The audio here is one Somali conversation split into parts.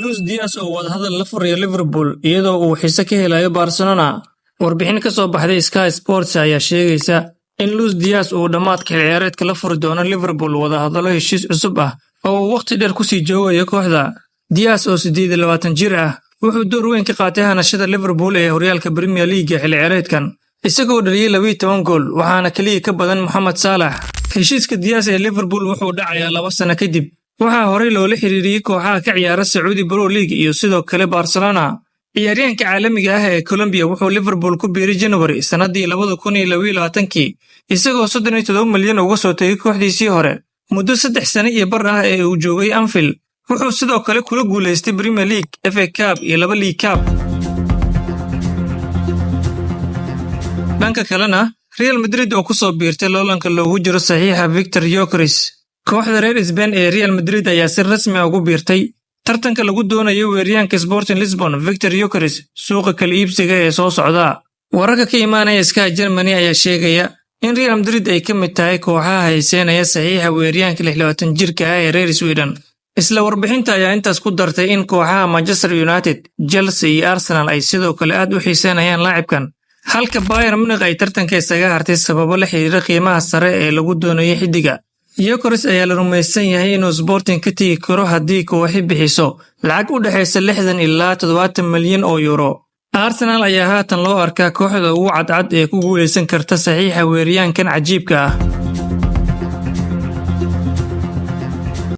Luis Diaz oo wadahadal la furaya Liverpool iyadoo uu xiise ka helayo Barcelona. Warbixin ka soo baxday Sky Sports ayaa sheegaysa in Luis Diaz uu dhammaadka xilli ciyaareedka la furi doono Liverpool wadahadallo heshiis cusub ah oo uu waqti dheer ku sii joogayo kooxda. Diaz oo 28 jir ah wuxuu door weyn ka qaatay hanashada Liverpool ee horyaalka Premier League xilli ciyaareedkan, isagoo dhaliyay 12 gool, waxaana kaliya ka badan Mohamed Salah. Heshiiska Diaz ee Liverpool wuxuu dhacayaa 2 sano kadib. Waxaa horey loola xiriiriyey kooxaha ka ciyaara Saudi Pro League iyo sidoo kale Barcelona. Ciyaaryahanka caalamiga ah ee Colombia wuxuu Liverpool ku biiray January sanadii 2022, isagoo 37 milyan uga soo tegay kooxdiisii hore. Muddo 3 sano iyo bar ah ee uu joogay Anfield, wuxuu sidoo kale kula guuleystay Premier League, FA Cup iyo 2 League Cup. Dhanka kalena, Real Madrid oo ku soo biirtay loolanka loogu jiro saxiixa Victor Gyökeres. Kooxda reer Spain ee Real Madrid ayaa si rasmi ah ugu biirtay tartanka lagu doonayo weeraryahanka Sporting Lisbon Victor Gyökeres suuqa kala iibsiga ee soo socda. Wararka ka imaanaya Sky Germany ayaa sheegaya in Real Madrid ay ka mid tahay kooxaha hayseynaya saxiixa weeraryahanka 26 jirka ah ee reer Sweden. Isla warbixinta ayaa intaas ku dartay in kooxaha Manchester United, Chelsea iyo Arsenal ay sidoo kale aad u xiiseynayaan laacibkan, halka Bayern Munich ay tartanka isaga hartay sababo la xiriira qiimaha sare ee lagu doonayo xiddiga. Gyökeres ayaa la rumaysan yahay inuu Sporting ka tegi karo haddii kooxi bixiso lacag u dhexaysa 60 ilaa 70 milyan oo euro. Arsenal ayaa haatan loo arkaa kooxda ugu cadcad ee ku guuleysan karta saxiixa weeraryahankan cajiibka ah.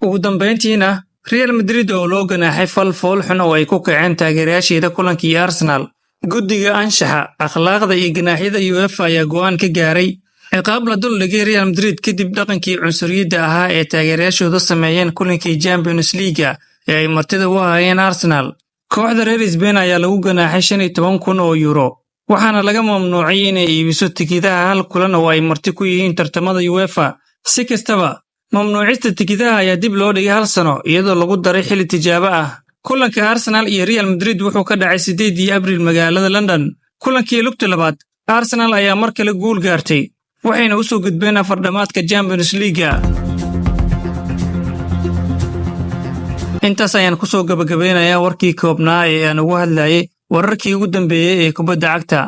Ugu dambeyntiina, Real Madrid oo loo ganaaxay fal fool xun oo ay ku kaceen taageerayaasheeda kulankii Arsenal. Guddiga anshaxa, akhlaaqda iyo ganaaxyada UEFA ayaa go'aan ka gaaray ciqaab la dul dhigay Real Madrid kadib dhaqankii cunsuriyadda ahaa ee taageerayaashooda sameeyeen kulankii Champions League ee ay martida u ahaayeen Arsenal. Kooxda reer Spain ayaa lagu ganaaxay 15,000 oo euro, waxaana laga mamnuucay inay iibiso tikidaha hal kulan oo ay marti ku yihiin tartamada UEFA. Si kastaba, mamnuucista tikidaha ayaa dib loo dhigay 1 sano iyadoo lagu daray xilli tijaabo ah. Kulanka Arsenal iyo Real Madrid wuxuu ka dhacay 8 Abriil magaalada London. Kulankii lugta labaad, Arsenal ayaa mar kale guul gaartay, waxayna u soo gudbeen afar dhamaadka Champions League. Intaas ayaan ku soo gabagabeynayaa warkii koobnaa ee aan ugu hadlayay wararkii ugu dambeeyey ee kubadda cagta.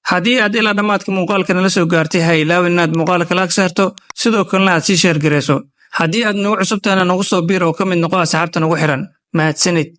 Haddii aad ilaa dhammaadka muuqaalka nala soo gaartay, ha ilaawin inaad muuqaalka like saarto, sidoo kalena aad sii share gareyso. Haddii aad nagu cusub tahayna, nagu soo biir oo ka mid noqo asxaabta nagu xiran. Mahadsanid.